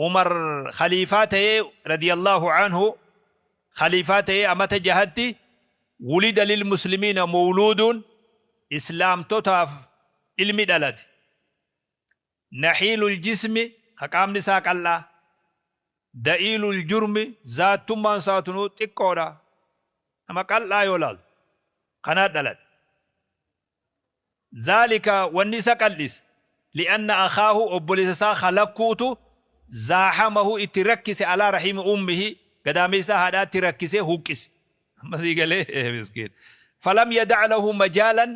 Umar khaliifaa ta'ee radiyallahu anhu, khaliifaa ta'ee amata jahatti, wulida lilmuslimiina mawluuduun, islaamtotaaf ilmi dhalate, nahiilul jismi, ka qaamni isaa qal'aa, da'iilul jurmi, zaattummaan isaatunuu xiqqoodha, nama qal'aa yoo laaltu kanaa dhalate. Zaalika, wanni isa qal'ise, li'anna akhaahu, obboleessa isaa ka lakkuutu, zaahamahu, itti rakkise, alaa rahiimi ummihi, gadaameysa haadhaatti rakkisee huqqise. Amma sii galee miskiin. Falam yadac lahu majaalan,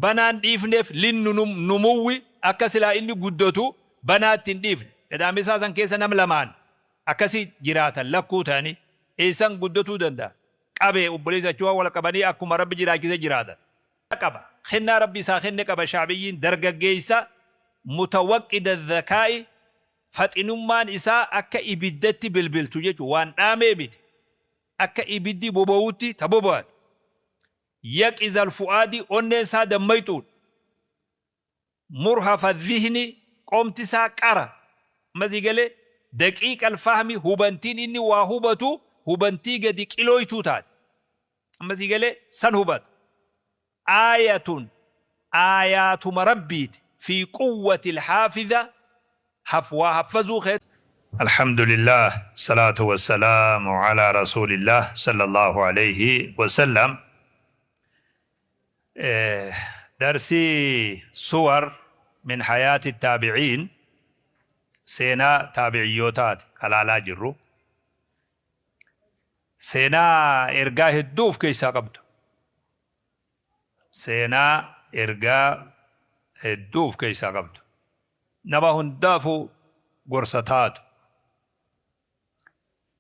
banaan dhiifneef, linnumuwwi, akka silaa inni guddatu banaatti hin dhiifne. Gadaameysaa san keessa nam lamaan akkasi jiraatan lakkuu ta'anii eessan guddatuu danda'a? Qabe obboleessa achumaan wal qabanii akkuma Rabbi jiraachise jiraatan. Qaba. Kennaa Rabbi isaa kenne qaba Sha'biyyiin dargaggeessa mutawaqqida dhakaa'i, faxinummaan isaa akka ibiddatti bilbiltu jechuun waan dhaamee miti, akka ibiddi boba'utti ta boba'an. Yaqizal fu'aadi, onneen isaa dammayxuudha. Murhafa dhihni, qomti isaa qara. Amma sii galee? Daqiiqal fahmi, hubantiin inni waa hubatu hubantii gadi qilooytuu taate. Amma sii galee? San hubata. Aayatun, aayaatuma Rabbiiti, fi quwwatil haafiza, haf waa haffazuu kee. Alhamdulillah salaatu wassalaamu alaa rasuulillah sallallahu aleyhi wasallam. Darsii Suwar min Hayaati Taabiciin, seenaa taabiciyyootaati ka laalaa jirru. Seenaa ergaa hedduu of keessaa qabdu. Seenaa ergaa hedduu of keessaa qabdu. Nama hundaafuu gorsa taatu.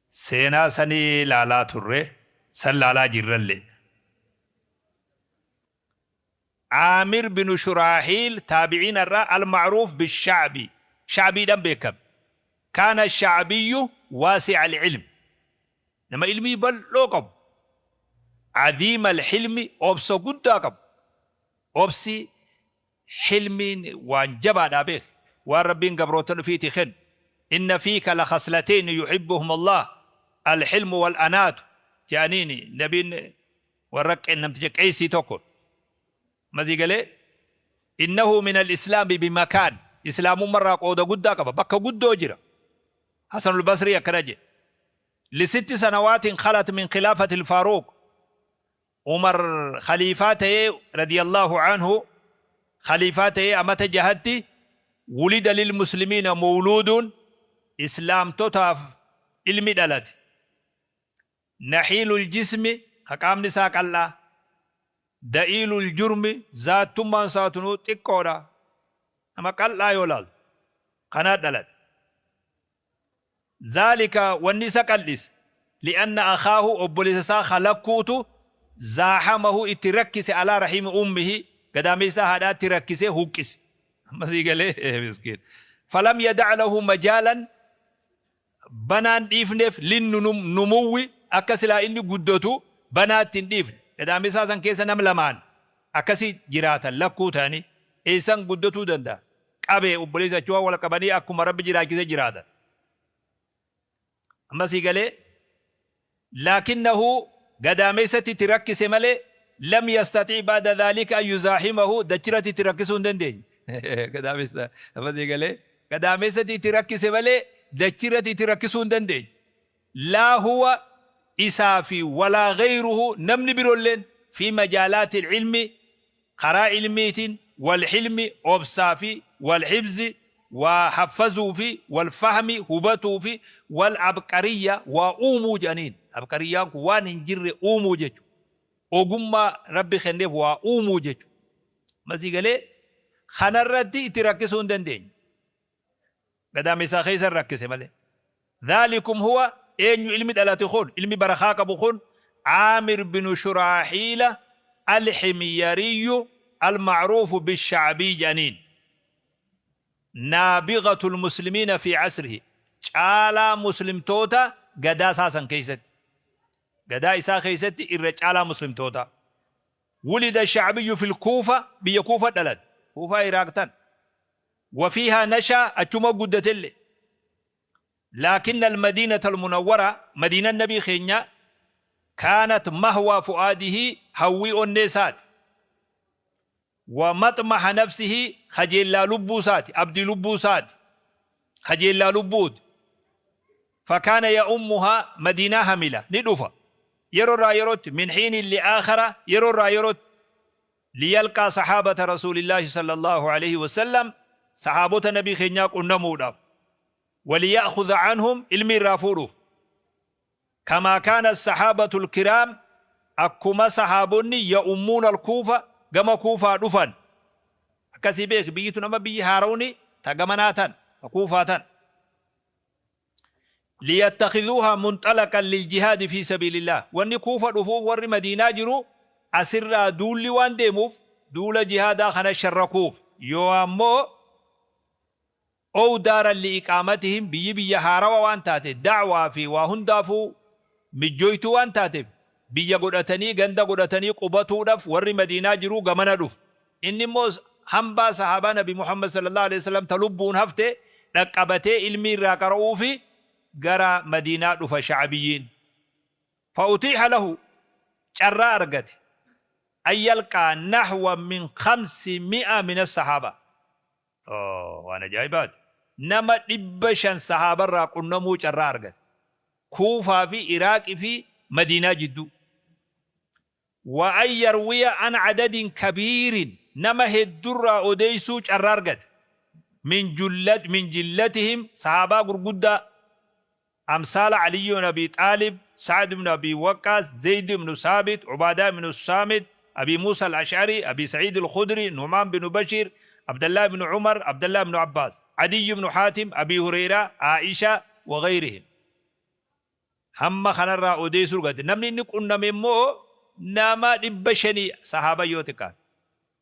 Seenaa sanii laalaa turre, san laalaa jirrallee. Aamir binu Shuraahiil taabiciina irraa al-ma'ruuf bish-sha'bii, sha'biidhan beekame. Kaana ash-sha'biyyu waasi'a al-ilm, nama ilmii bal'oo qabu. Aziima al-hilmi, obsa guddaa qabu. Obsi, hilmiin, waan jabaadhaa beeki. Waan Rabbiin gabroottan ufiitii kennu. Inna fiika lakhaslateeyni yuhibbuhuma Allaah, al-hilmu wal-anaatu je'aniini nabiin warra namticha qeeysii tokko. Amma sii galee? Innahu min al-islaami bimakaan, islaamummarraa qooda guddaa qaba, bakka guddoo jira. Hasanul Basrii akkana je'e. Lisitti sanawaatin khalat min khilaafati al-Faaruuq, Umar khaliifaa ta'ee radiyallahu anhu, khaliifaa ta'ee amata jahatti, wulida lilmuslimiina mawluuduun, islaamtotaaf ilmi dhalate. Nahiilul jismi, ka qaamni isaa qal'aa. Da'iilul jurmi, zaattummaan isaatunuu xiqqoodha, nama qal'aa yoo laaltu kanaa dhalate. Zaalika, wanni isa qal'ise, li'anna akhaahu, obboleessa isaa ka lakkuutu, zaahamahu, itti rakkise, alaa rahiimi ummihi, gadaameysa haadhaatti rakkisee huqqise. Amma sii galee miskiin. Falam yadac lahu majaalan, banaan dhiifneef, linnumuwwi, akka silaa inni guddatu banaatti hin dhiifne. Gadaameysaa san keessa nam lamaan akkasi jiraatan lakkuu ta'anii eessan guddatuu danda'a? Qabe obboleessa achumaan wal qabanii akkuma Rabbi jiraachise jiraatan. Amma sii galee? Laakinnahu, gadaameessatti itti rakkise malee, lam yastaxi' ba'da dhaalika an yuzaahimahu, dachirratti itti rakkisuu hin dandeenye. Gadaamessa, amma sii galee? Gadaameessatti itti rakkise malee dachirratti itti rakkisuu hin dandeenye. Laa huwa, isaa fi, walaa ghayruhu, namni birolleen, fi majaalaatil ilmi, karaa ilmiitiin, wal hilmi, obsaa fi, wal hifzi, waa haffazuu fi, wal fahmi, hubatuu fi, wal abqariyya, waa uumuu jedhaniin. Abqariyyaan kun waan hin jirre uumuu jechu. Ogummaa Rabbi kenneef waa uumuu jechu. Amma sii galee? Kanarratti itti rakkisuu hin dandeenye. Gadaamessaa keessa rakkise malee. Dhaalikum huwa, eenyu ilmi dhalate kun, ilmi barakaa qabu kun, Aamir binu Shuraahiila Al-Himyariyyu Al-Ma'ruufu Bish-Sha'bii jedhaniin. Naabighatul Muslimiina fi asrihi, caalaa muslimtoota gadaa isaa san keessatti. Gadaa isaa keessatti irra caalaa muslimtootaa. Wulida Ash-Sha'biyyu fil Kuufa, biyya Kuufa dhalate. Kuufaa Iraaq tan. Wa fiihaa nasha'a, achuma guddatelle. Laakinna almadiinata almunawwara, madiinan nabii keenyaa, kaanat mahwaa fu'aadihi, hawwii onnee isaati, wa maxmaha nafsihi, kajeellaa lubbuu isaati, abdii lubbuu isaati, kajeellaa lubbuuti. Fakaana ya'ummuhaa, madiinaa hamila, ni dhufa, yeroo irraa yerootti, min hiinin li'aakhara, yeroo irraa yerootti, liyalqaa sahaabata rasuulillaahi sallallaahu aleyhi wasallam, sahaabota nabii keenyaa qunnamuudhaaf, waliya'khudha anhum, ilmii irraa fuudhuuf, kamaa kaana assahaabatu alkiraam, akkuma sahaabonni, ya'ummuuna alkuufa, gama kuufaa dhufan. Akkasii beeki, biyyi tun amma biyyi haarawni ta gamanaa tan ta kuufaa tan. Liyattakhizuuhaa munxalaqan liljihaadi fii sabiilillaah, wanni kuufa dhufuuf warri madiinaa jiru asirraa duulli waan deemuuf duula jihaadaa kana sharrakuuf, yoo ammoo ow daaran li'iqaamatihim, biyyi biyya haarawa waan taate da'waa fi waa hundaafuu mijjooytuu waan taateef biyya godhatanii ganda godhatanii qubatuudhaf warri madiinaa jiru gamana dhufa. Inni immoo hambaa sahaabaa nabi Muhammad sallallahu aleyhi wasallam ta lubbuun hafte dhaqqabatee ilmii irraa qara'uufi gara madiinaa dhufa sha'abiyyiin. Fa utiiha lahu, carraa argate, an yalqaa nahwa min 500 min assahaaba. Oh, waan ajaa'ibaati. Nama 500 sahaabarraa qunnamuu carraa argate. Kuufaa fi Iraaqi fi Madiinaa jidduu. Wa an yarwiya an adadin kabiirin, nama heddurraa odeysuu carraa argate. Min jullat min jillatihim, sahaabaa gurguddaa, amsaala Aliyyi ibn Abii Xaalib, Sa'd ibn Abii Waqqaas, Zeyd ibn Saabit, Ubaadaa ibn Saamit, Abii Muusaa Al-Ash'arii, Abii Sa'iid Al-Khudrii, Nu'maan bin Bashiir, Abdallaah ibn Umar, Abdallaah ibn Abbaas, Adiyy ibn Haatim, Abii Hureyraa, Aa'ishaa, wa ghayrihim. Hamma kanarraa odeessuu argate. Namni inni qunname immoo nama 500 sahaaba yoo xiqqaate.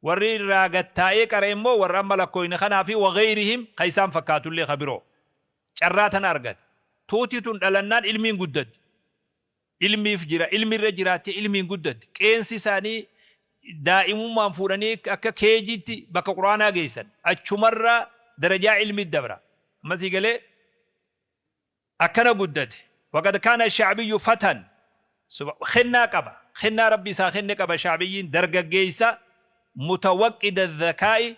Warri irraa gad taa'ee qara'e immoo warra amma lakkooyne kanaa fi wa ghayrihim ka isaan fakkaatullee ka biroo. Carraa tana argate. Tuuti tun dhalannaan ilmiin guddatti. Ilmiif jira, ilmi irra jiraattee ilmiin guddatti. Qeensi isaanii daa'imummaan fuudhanii akka keejiitti bakka Qur'aanaa geessan. Achumarraa darajaa ilmiitti dabra. Amma sii galee? Akkana guddate. Waqad kaana ash-sha'biyyu fatan. Kennaa qaba. Kennaa Rabbi isaa kenne qaba sha'biyyiin dargaggeessa mutawaqqida adh-dhakaa'i,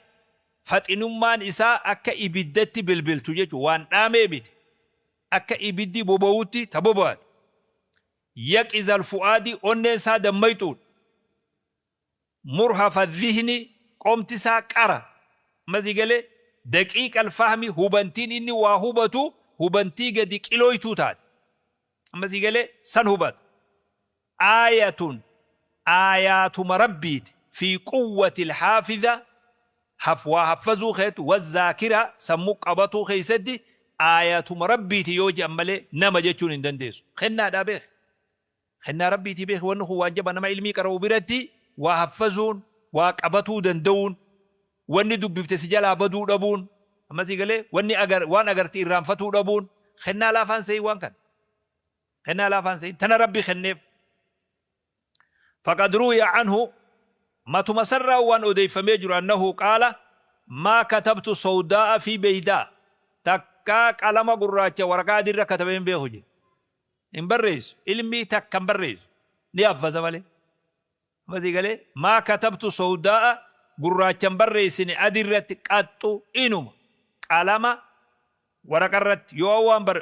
faxinummaan isaa akka ibiddatti bilbiltu jechuudha. Waan dhaamee miti. Akka ibiddi boba'utti ta boba'atu. Yaqiza al-fu'aadi, onneen isaa dammayxuudha. Murhafa adh-dhihni, qomti isaa qara. Amma sii galee? Daqiiqa al-fahmi, hubantiin inni waa hubatu hubantii gadi qilooytuu taate. Amma sii galee? San hubata. Aayatun, aayaatuma Rabbiiti, fii quwwati al-haafiza, haf waa haffazuu keetti, wazzaakira, sammuu qabatuu keessatti aayatuma Rabbiiti yoo je'an malee nama jechuun hin dandeessu. Kennaadhaa beekhi. Kennaa Rabbiitii beekhi wanni kun waan jaba nama ilmii qara'u biratti waa haffazuun, waa qabatuu danda'uun, wanni dubbifte si jalaa baduu dhabuun, amma sii galee wanni agar waan agarte irraanfatuu dhabuun kennaa laafaa hin se'in waan kana. Kennaa laafaa hin se'in tana Rabbi kenneef. Faqad ruwiya anhu, matuma sarraa waan odeeffamee jiru, annahu qaala maa katabtu sawdaa'a fi beeydaa, takkaa qalama gurraacha waraqaa adiirra katabee hin beeku jedhe. Hin barreessu. Ilmii takka hin barreessu. Ni haffaza malee. Amma sii galee? Maa katabtu sawdaa'a, gurraacha hin barreessine adi irratti, qaxxu, inuma. Qalama waraqa irratti yoo waan bar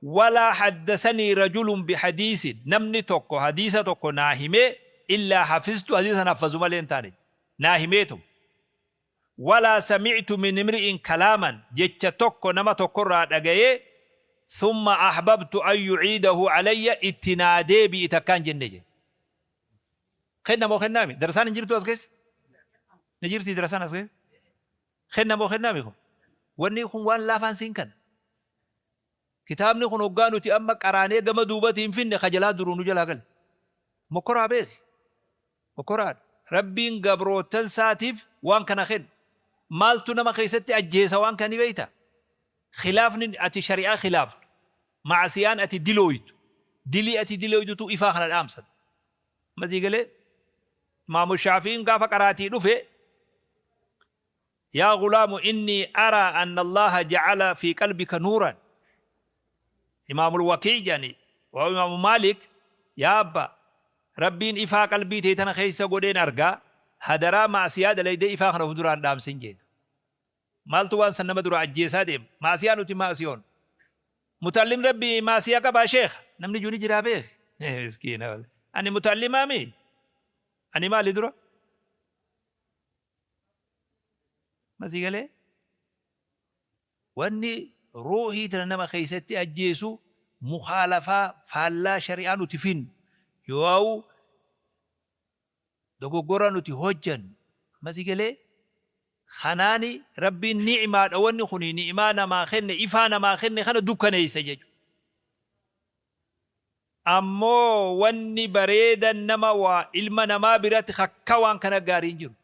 walaa haddasanii rajulun bihadiisin, namni tokko hadiisa tokko naa himee, illaa hafiztu, hadiisa san haffazu malee hin taane naa himeetuma. Walaa sami'tu min imri'in kalaaman, jecha tokko nama tokkorraa dhagayee, thumma ahbabtu an yu'iidahu alayya, itti naa deebi'i takkaa hin jenne jedhe. Kenna moo kennaa miti? Darasaan hin jirtuu as keessa? Ni jirtii darasaan as keessa? Kenna moo kennaa miti kun? Wanni kun waan laafaan siin kana. Kitaabni kun hoggaa nuti amma qaraanee gama duubati hin finne kajalaa duruu nu jalaa gale. Mokkoraa beeki. Mokkoraadha. Rabbiin gabroottan isaatiif waan kana kenne. Maaltu nama keessatti ajjeesa waan kana ni beektaa? Khilaafni ati shari'aa khilaaftu, ma'asiyaan ati dilooytu, dilii ati dilooytutu ifaa kana dhaamsa. Amma sii galee? Imaamu Shaafi'iin gaafa qaraatii dhufe, Yaa gulaamu innii araa anna Allaaha ja'ala fii qalbika nuuran. Imaamul Wakii jedhani waa Imaamu Maalik, yaa abba, Rabbiin ifaa qalbii tee tana keessa godheen argaa, hadaraa ma'siyaa dalaydee ifaa kana uf duraa hin dhaamsin jeen. Maaltu waan san nama duraa ajjeesaa deema? Ma'siyaa nuti ma'siyoon. Muta'allim Rabbii ma'siyaa qabaa sheekha? Namni jiru ni jiraa beeki. Miskiina wallahi. Ani muta'allimaa mii? Ani maali dura? Ma sii galee? Wanni ruuhii tana nama keessatti ajjeesu mukhaalafaa, faallaa shari'aa nuti finnu, yoo'au dogoggora nuti hojjannu. Amma sii galee? Kanaani Rabbiin ni'maadha, wanni kuni ni'maa namaa kenne, ifaa namaa kenne kana dukkaneessa jechuudha. Ammoo wanni bareedan nama waa ilma namaa biratti akka waan kana gaarii hin jiru.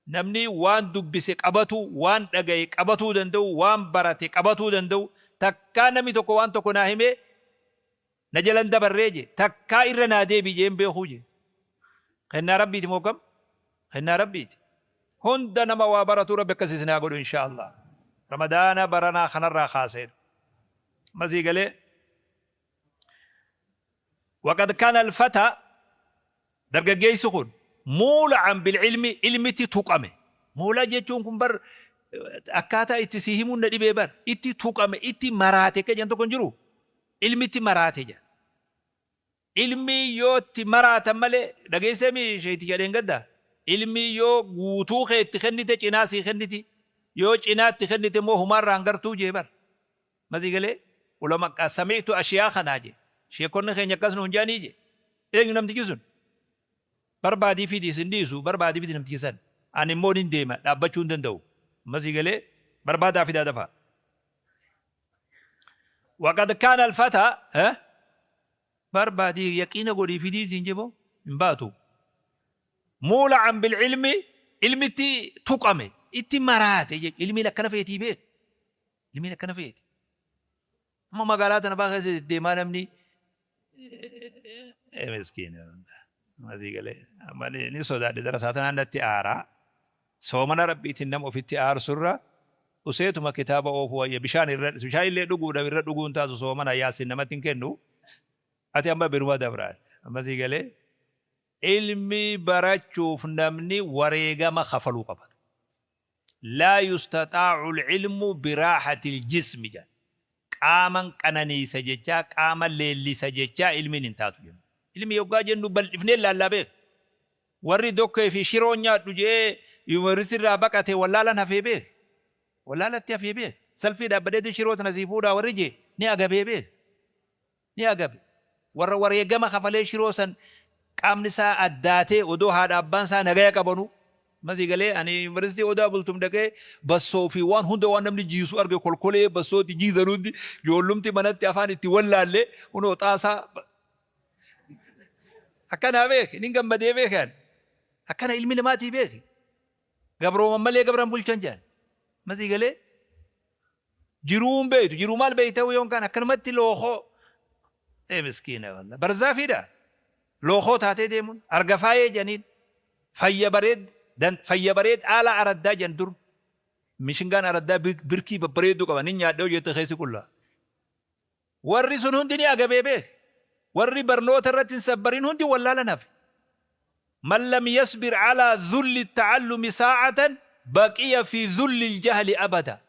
Namni waan dubbise qabatuu, waan dhagaye qabatuu danda'u, waan barate qabatuu danda'u, takkaa namni tokko waan tokko naa himee na jala hin dabarree jee, takkaa irra naa deebi'i jee hin beekuu jee. Kennaa Rabbiiti moo akkam? Kennaa Rabbiiti. Hunda nama waa baratuu Rabbi akkas isin haa godhu inshaa Allah. Ramadaana baranaa kanarraa kaasee. Masii galee. Waqad kaana al-fataa, dargaggeessi kun, muula'an bil-ilmi, ilmitti tuqame. Muula jechuun kun bar akkaataa itti sii himuun na dhibee bar. Itti tuqame, itti maraate akka jedhan tokko hin jiru. Ilmitti maraate jedha. Ilmi yoo itti maraatan malee, dhageessee mi sheeyticha dheengadda? Ilmi yoo guutuu kee itti kennite cinaa sii kenniti. Yoo cinaa itti kennite immoo humaarraa hin gartuu jee bar. Ma sii galee? Ulama sami'tu ashiyaakhanaa jee. Sheekonni keenya akkas nuun je'anii jee. Eenyu namtichi sun? Barbaadii fidi sin dhiisu, barbaadii fidi namticha san. Ani immoo nin deema, dhaabbachuu hin danda'u. Ma sii galee? Barbaadaa fidaa dafaa. Waqad kaana alfataa, eh? Barbaadii yaqiina godhii fidii siin jee boo hin baatu. Muula'an bil ilmi, ilmitti tuqame, itti maraate jechuudha. Ilmiin akkana feetii beek. Ilmiin akkana feeti. Amma magaalaa tana faa keessa deddeemaa namni miskiina. Masii galee. Amma ni sodaadhe darasaa tanaan natti aaraa. Soomana Rabbiitiin nama ofitti aarsurra useetuma kitaaba oofuu wayya. Bishaan irra bishaan illee dhuguudha irra dhuguun taatu soomana yaasin namatti hin kennu. Ati amma biruma dabraan. Amma sii galee. Ilmii barachuuf namni wareegama kafaluu qaba. Laa yustaxaa'ul ilmu biraahatil jismi jedhan. Qaaman qananiisa jechaa, qaama leellisa jechaa ilmiin hin taatu jenna. Ilmi yoggaa jennu bal'ifnee laallaa beek. Warri dokkee fi shiroon nyaadhu je'ee yuunivarsiitii irraa baqate wallaalan hafee beek. Wallaalatti hafee beek. Salfii dhaabbadheetiin shiroo tana sii fuudhaa warri je'e ni agabee beek. Ni agabe. Warra wareegama kafalee shiroo san qaamni isaa addaatee odoo haadha abbaan isaa nagaya qabanuu. Amma sii galee ani Yuunivarsiitii Odaa Bultum dhaqee bassoo fi waan hunda waan namni jiisu arge, kolkolee bassoo itti jiisan hundi, ijoollumti manatti afaan itti wallaalle kunoo xaasaa akkanaa beeki nin gammadee beeki ani. Akkana ilmi namaatii beeki. Gabrooman malee gabra hin bulchan jedhan. Amma sii galee jiruu hin beektu. Jiruu maal beekta yoon kaan akkanumatti lookoo. Ee miskiina wallah. Barzaafiidha. Lookoo taatee deemuun argafaayee jedhaniin. Fayya bareed fayya bareed aalaa araddaa jedhan dur. Mishingaan araddaa birkii babbareedduu qaba. Nin nyaadha yoo jette keessi qullaa. Warri sun hundi ni agabee beek. Warri barnoota irratti hin sabbarin hundi wallaalan hafe. Man lam yasbir alaa dhulli ta'allumi saa'atan baqiya fi dhulli al-jahli abada.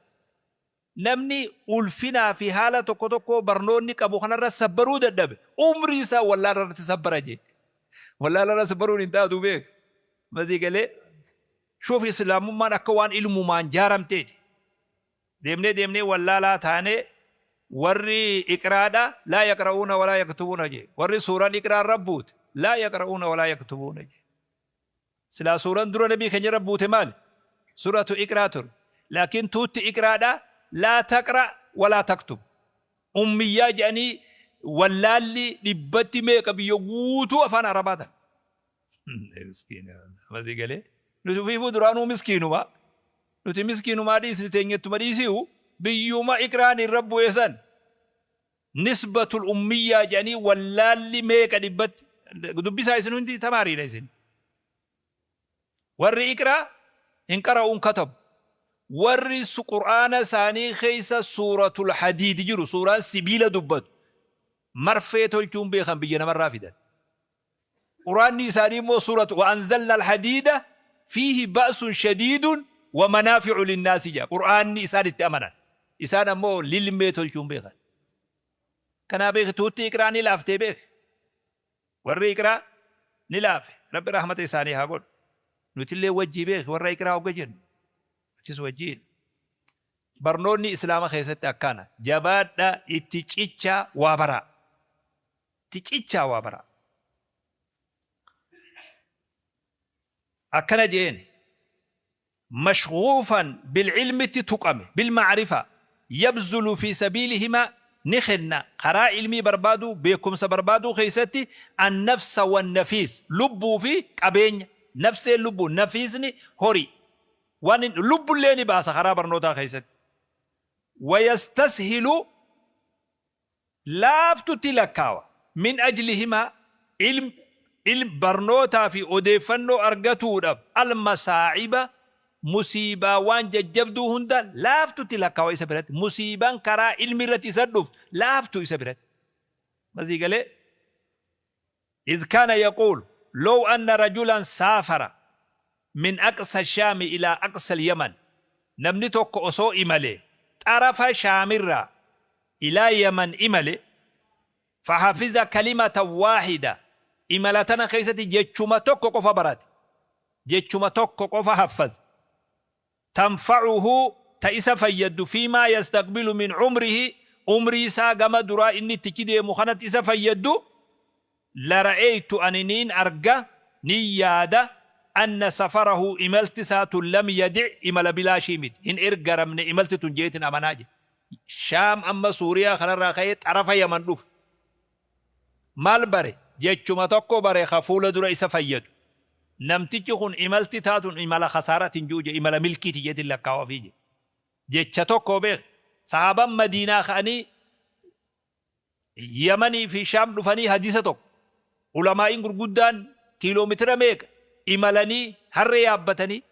Namni ulfinaa fi haala tokko tokkoo barnoonni qabu kanarra sabbaruu dadhabe umrii isaa wallaala irratti sabbara jee. Wallaala irra sabbaruun hin taatu beek. Masii galee shuuf islaamummaan akka waan ilmumaan jaaramteeti. Deemnee deemnee wallaalaa taanee. Warri iqraadha laa yaqra'uuna walaa yaktubuuna jee. Warri suuraan iqraa irra buute laa yaqra'uuna walaa yaktubuuna jee. Silaa suuraan dura nabii keenya irra buute maali? Suuratu iqraa ture. Laakiin tuutti iqraadha laa taqra walaa taktub. Ummiyyaa jedhanii wallaalli dhibbatti meeqa biyya guutuu afaan arabaa tana. Miskiina. Masii galee. Nuti ofiifuu duraanuu miskiinuma. Nuti miskiinumaa dhiisni teenyettuma dhiisiu biyyuma iqraan irra bu'e san nisbatul ummiyyaa jedhanii wallaalli meeqa dhibbatti dubbisaa isin hundi tamaariidha isin. Warri iqraa hin qara'uun katabu. Warri qur'aana isaanii keessa suuratul hadiid jiru, suuraan sibiila dubbatu. Marfee tolchuu hin beekan biyya namarraa fidan. Quraanni isaanii immoo suuratu wa anzalna alhadiida fiihi ba'sun shadiidun wa manaafi'u linnaasi jedha. Qur'aanni isaan itti amanan. Isaan ammoo lilmee tolchuu hin beekan. Kanaa beeki tuutti iqraa ni laaftee beeki. Warri iqraa ni laafe. Rabbi rahmata isaanii haa godhu. Nutillee wajjii beeki warra iqraa hogga jennu. Nutis wajjiin. Barnoonni Islaama keessatti akkaana. Jabaadha itti cichaa waa baraa. Itti cichaa waa baraa. Akkana je'een. Mashghuufan bil'ilmitti tuqame, bilma'rifaa, yabzulu fii sabiilihimaa ni kenna karaa ilmii barbaaduu, beekkumsa barbaaduu keessatti, annafsa wannafiis, lubbuu fi qabeenya, nafseen lubbuu, nafiisni horii. Waan inni lubbullee ni baasa karaa barnootaa keessatti. Wayastashilu laaftutti lakkaawa. Min ajlihimaa ilm ilm barnootaa fi odeeffannoo argatuudhaaf almasaa'iba musiibaa waan jajjabduu hunda laaftutti lakkaawa isa biratti. Musiibaan karaa ilmi irratti isa dhuftu laaftu isa biratti. Masii galee Iz kaana yaquulu, Low anna rajulan saafara min aqsa shaami ilaa aqsa alyaman, namni tokko osoo imalee xarafa shaamirraa ilaa yaman imale, fahafiza kalimatan waahida, imala tana keessatti jechuma tokko qofa barate, jechuma tokko qofa haffaze, tanfa'uhu ta isa fayyaddu fiimaa yastaqbilu min umrihi umrii isaa gama duraa inni itti achi deemu kanatti isa fayyaddu, lara'eytu ani niin arga, nin yaada, anna safarahu imalti isaa tun lam yadi' imala bilaashii miti, hin ergaramne imalti tun je'eetin amanaa je'e. Shaam amma Suuriyaa kanarraa ka'ee xarafa Yaman dhufe. Maal bare? Jechuma tokko bare ka fuula dura isa fayyadu. Namtichi kun imalti taa tun imala khasaarati hin ji'u jedhe, imala milkiiti jedheetin lakkaawafii jedhe. Jecha tokko beeki. Sahaaban Madiinaa ka'anii Yamanii fi Shaam dhufanii hadiisa tokko. Ulamaa'iin gurguddaan kiiloomitira meeqa imalanii harree yaabbatanii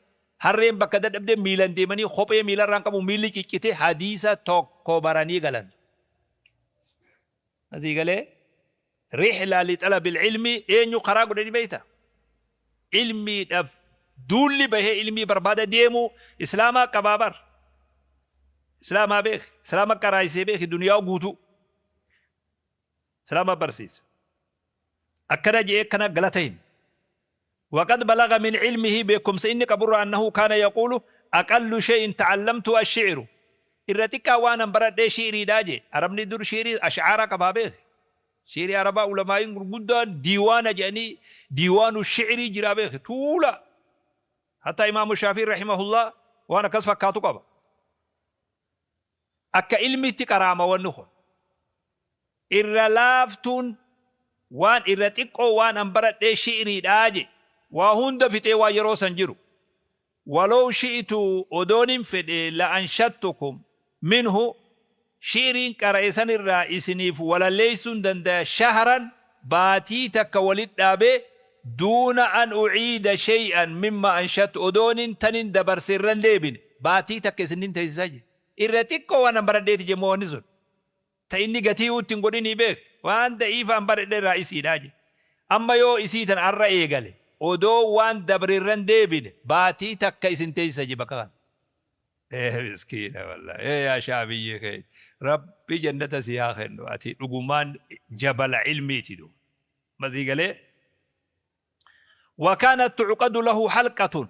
harreen bakka dadhabde miilan deemanii kophee miilarraa hin qabu miilli ciccite hadiisa tokko baranii galan. Asii galee rihla li talabil ilmi eenyu karaa godhe ni beekta? Ilmiidhaaf duulli bahee ilmii barbaada deemu islaamaa qabaa bar. Islaamaa beeki. Islaama qaraayisee beeki duniyaa guutuu. Islaama barsiisa. Akkana je'ee akkana galata hime. Waqad balaga min cilmihi beekkumsa inni qaburraa annahu kaana yaquulu aqallu shay'in ta'allamtu ash-shi'ru irra xiqqaa waan an baradhee shi'riidha je'e. Arabni dur shi'rii ash'aara qabaa beeki. Shi'rii arabaa ulamaa'iin gurguddaan diiwaana je'anii diiwaanu shi'rii jiraa beeki tuula. Hattaa imaamu shaafi'i rahimahullah waan akkas fakkaatu qaba. Akka ilmiitti qaraama wanni kun. Irra laaftuun waan irra xiqqoo waan an baradhee shi'riidha je'e. Waa hunda fixee waan yeroo san jiru. Walow shi'tu odoonin fedhe la anshattukum minhu shi'riin qara'e san irraa isiniif walalleessuun dandaya shahran baatii takka walitti dhaabee duuna an uciida shay'an mimma anshattu odoonin tanin dabarse irra hin deebine baatii takka isinin teessisa je'e. Irra xiqqoo waan an baradheeti je'e moo wanni sun. Ta inni gatiiyuu itti hin godhinii beek. Waan da'iifa an baradhe irraa isiidha jedhe. Amma yoo isii tana arra eegale odoo waan dabre irra hin deebine baatii takka isin teessisa jedhe bakka kana. Ee miskiina wallahi. Ee yaa shaabiyyii keenya. Rabbi jannata sii haa kennu. Ati dhugumaan jabala ilmiiti duuba. Amma sii galee? Wa kaanat tu'qadu lahu halqatun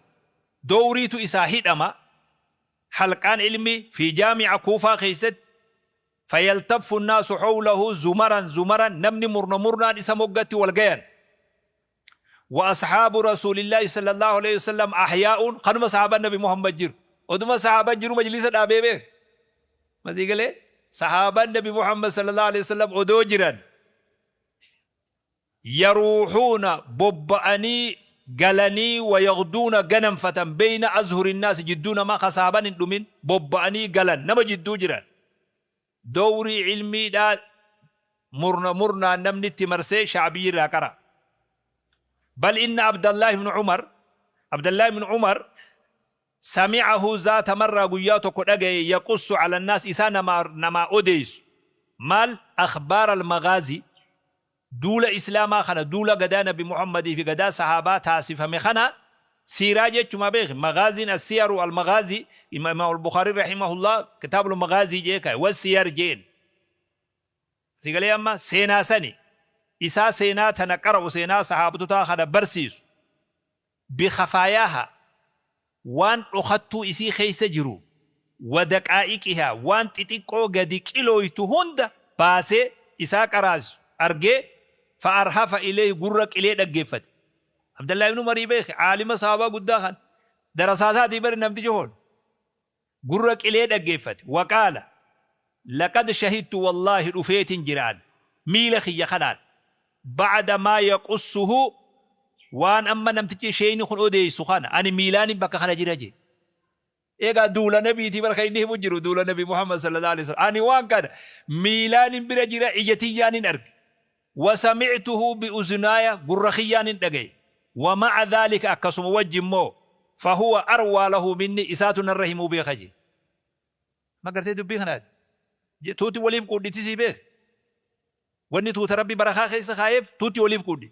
dowriitu isaa hidhama halqaan ilmii fi jaami'a kuufaa keessatti fayaltaffu nnaasu howlahu zumaran zumaran namni murna murnaan isa moggatti wal gayan wa ashaabu rasuulillaahi sallallaahu aleyhi wasallam ahyaa'un kanuma sahaabaan nabi muhammad jiru oduma sahaabaan jiru majlisa dhaabee beek masii galee sahaabaan nabi muhammad sallallaahu aleyhi wasallam odoo jiran Yaruuhuuna bobba'anii galanii wayaghduuna ganamfatan beyna azhuri nnaasi jidduu namaa ka sahaaban hin dhumin bobba'anii galan nama jidduu jiran dowrii ilmiidhaa murna murnaan namni itti marsee sha'biyyi irraa qara'a. Bal inna Abdallaah ibnu Umar Abdallaah ibnu Umar sami'ahu zaata marraa guyyaa tokko dhagaye yaqussu ala nnaas isaa namaa odeessu. Maal akhbaar al-maghaazii duula islaamaa kana, duula gadaa nabi Muhammadii fi gadaa sahaabaa taasifame kana, siiraa jechuma beeki. Maghaaziin as-siyaru al-maghaazii, imaam al-Bukhaari rahimahullah kitaabul maghaazii jee kaye, was-siyar jeen. Si galee? Amma seenaa sani isaa seenaa tana qara'u, seenaa sahaabtotaa kana barsiisu, bikhafaayaaha, waan dhokattuu isii keessa jiru, wa daqaa'iqihaa, waan xixiqqoo gadi qilooytu hunda baasee isaa qaraasisu argee, fa arhafa ilayhi, gurra qilee dhaggeeffate. Abdallah ibn Umarii beeki, aalima sahaabaa guddaa kana, darasaa isaatii bari namtichi kun. Gurra qilee dhaggeeffate. Wa qaala, Laqad shahidtu, wallaahi dhufeetin jira an miila kiyya kanaan, ba'da maa yaqussuhu, waan amma namtichi sheeyni kun odeeysu kana ani miilaanin bakka kana jira jee. Eegaa duula nabiitii bar kan inni himu jiru, duula nabi Muhammad sallallahu alaihi wasallam. Ani waan kana miilaanin bira jira, ija tiyyaanin arge. Wa sami'tuhu bi uzunaaya, gurra kiyyaanin dhagaye. Wa ma'a dhaalika, akkasuma wajji immoo, fahuwa arwaa lahu minni, isaatu narra himuu beeka jee. Amma gartee dubbii kanaati. Tuuti waliif quudhiti sii beek. Wanni tuuta Rabbi barakaa keessa kaayeef tuuti waliif quudhi.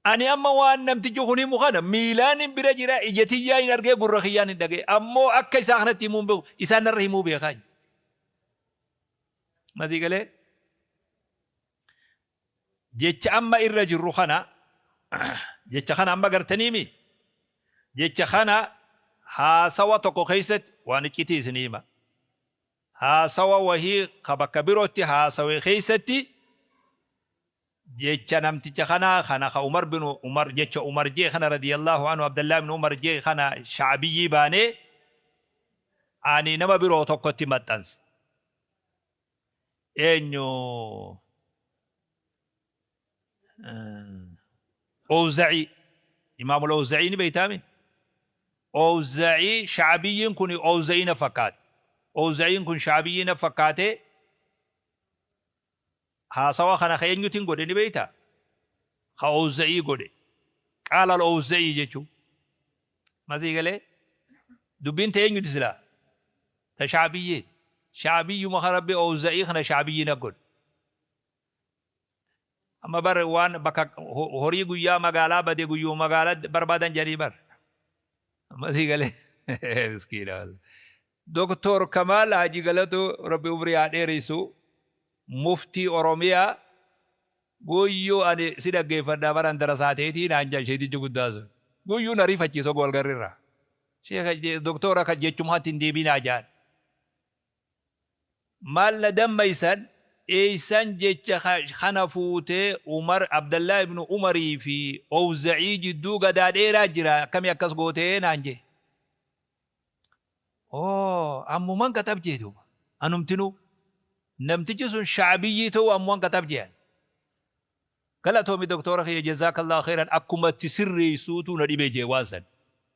Ani amma waan namtichi kun himu kana miilaanin bira jira, ija tiyyaanin argee, gurra kiyyaanin dhagaye. Ammoo akka isaa kanatti himuu hin beeku, isaan narra himuu beekaa. Masii galee? Jecha amma irra jirru kana, jecha kana amma gartaniimi, jecha kana haasawa tokko keessatti waan iccitii isinii hima. Haasawa wahii ka bakka birootti haasawe keessatti jecha namticha kanaa kana ka Umar bin Umar, jecha Umar jee kana radiyallahu anhu, Abdallah ibn Umar jee kana sha'abiyyii baanee ani nama biroo tokkotti maxxanse. Eenyu? Owza'ii, Imaamul Owza'ii ni beeytaami? Owza'ii, sha'abiyyiin kun Owza'ii na fakkaate. Owza'iin kun sha'abiyyii na fakkaate. Haasawa kana ka eenyutin godhe ni beeyta? Ka Owza'ii godhe. Qaala al-Owza'ii jechuu masii galee? Dubbiin ta eenyuti silaa? Ta sha'abiyyiiti. Sha'abiyyuma ka Rabbi Owza'ii kana sha'abiyyii na godhe. Amma bar waan bakka horii guyyaa magaalaa bade guyyuma magaalaa barbaadan jedhanii bar. Amma sii galee? Miskiina wallah. Doktor Kamaal Haji Galatoo, Rabbi umrii haa dheereysu, muftii Oromiyaa, guyyuu ani si dhaggeeffadha baran darasaa teetii naan jedhan. Sheetichi guddaa sun guyyuu na rifachiisa oguu walgarrirraa. Sheeka doktora kan jechumaatti hin deebinaa jedhan. Maal na dammaysan? Eeysan jecha kana fuutee? Umar, Abdallah ibnu Umarii fi Owza'ii jidduu gadaa dheeraa jira, akkami akkas gootee naan jee. Oo, ammuman qaxab jee duuba. Anumtinuu namtichi sun sha'abiyyii ta'uu ammuman qaxab jean. Galatoomi doktora kiyya, jazaakallahu kheyran, akkuma itti sirreeysuutu na dhibe jee waan san.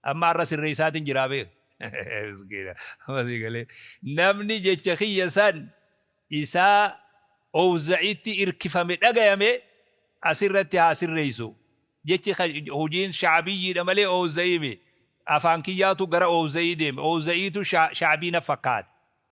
Amma har'a sirreeysaatin jiraa beek. Miskiina. Amma sii galee? Namni jecha kiyya san isaa Owza'itti irkifame dhagayame asirratti haa sirreeysu. Jechi hojiin sha'abiyyiidha malee Owza'ii mi. Afaan kiyyaatu gara Owza'ii deeme. Owza'iitu sha'abii na fakkaate.